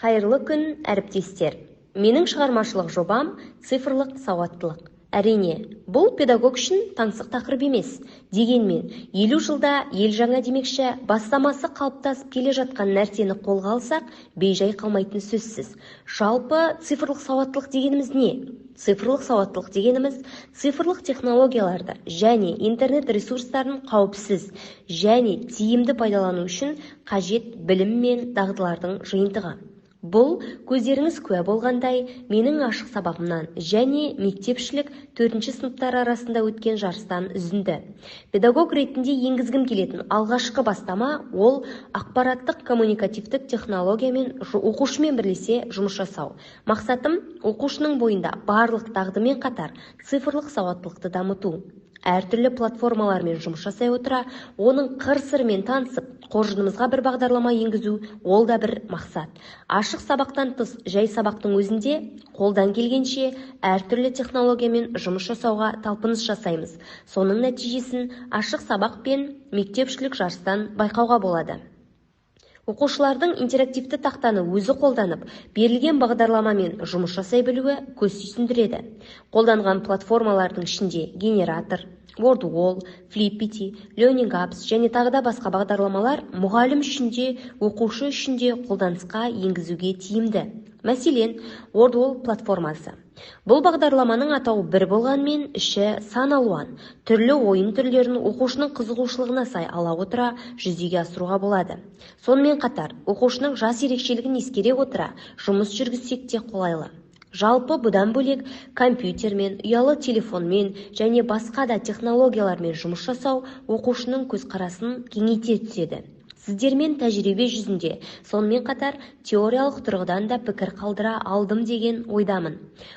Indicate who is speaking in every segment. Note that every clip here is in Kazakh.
Speaker 1: Қайырлы күн, әріптестер! Менің шығармашылық жобам – цифрлық сауаттылық. Әрине, бұл педагог үшін таңсық тақырып емес. Дегенмен, 50 жылда ел жаңа демекші, бастамасы қалыптасып келе жатқан нәрсені қолға алсақ, бейжай қалмайтыны сөзсіз. Жалпы, цифрлық сауаттылық дегеніміз не? Цифрлық сауаттылық дегеніміз – цифрлық технологияларды және интернет ресурстарын қауіпсіз және тиімді пайдалану үшін қажет білім мен дағдылардың жиынтығы. Бұл, көздеріңіз куә болғандай, менің ашық сабағымнан және мектепішілік төртінші сыныптар арасында өткен жарыстан үзінді. Педагог ретінде енгізгім келетін алғашқы бастама – ол ақпараттық-коммуникативтік технологиямен оқушымен бірлесе жұмыс жасау. Мақсатым – оқушының бойында барлық дағдымен қатар цифрлық сауаттылықты дамыту. Әртүрлі платформалармен жұмыс жасай отыра, оның қыр-сырымен танысып, қоржынымызға бір бағдарлама енгізу – ол да бір мақсат. Ашық сабақтан тыс жай сабақтың өзінде қолдан келгенше әртүрлі технологиямен жұмыс жасауға талпыныс жасаймыз. Соның нәтижесін ашық сабақ пен мектепішілік жарыстан байқауға болады. Оқушылардың интерактивті тақтаны өзі қолданып, берілген бағдарламамен жұмыс жасай білуі көз сүйсіндіреді. Қолданған платформалардың ішінде Генератор, WordWall, Flippity, Learning Apps және тағы да басқа бағдарламалар мұғалім үшін де, оқушы үшін де қолданысқа енгізуге тиімді. Мәселен, WordWall платформасы. Бұл бағдарламаның атауы бір болғанымен, іші сан алуан. Түрлі ойын түрлерін оқушының қызығушылығына сай ала отыра жүзеге асыруға болады. Сонымен қатар оқушының жас ерекшелігін ескере отыра жұмыс жүргізсек те қолайлы. Жалпы, бұдан бөлек, компьютермен, ұялы телефонмен және басқа да технологиялармен жұмыс жасау оқушының көзқарасын кеңейте түседі. Сіздермен тәжірибе жүзінде, сонымен қатар теориялық тұрғыдан да пікір қалдыра алдым деген ойдамын.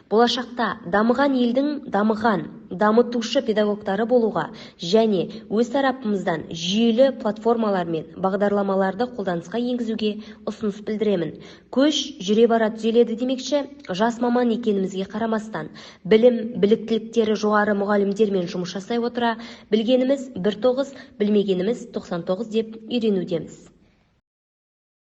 Speaker 1: Болашақта дамыған елдің дамыған, дамытушы педагогтары болуға және өз тарапымыздан жүйелі платформалар мен бағдарламаларды қолданысқа енгізуге ұсыныс білдіремін. Көш жүре бара түзеледі демекші, жас маман екенімізге қарамастан, білім, біліктіліктері жоғары мұғалімдермен жұмыс жасай отыра, білгеніміз бір тоғыз, білмегеніміз 99 деп үйренудеміз.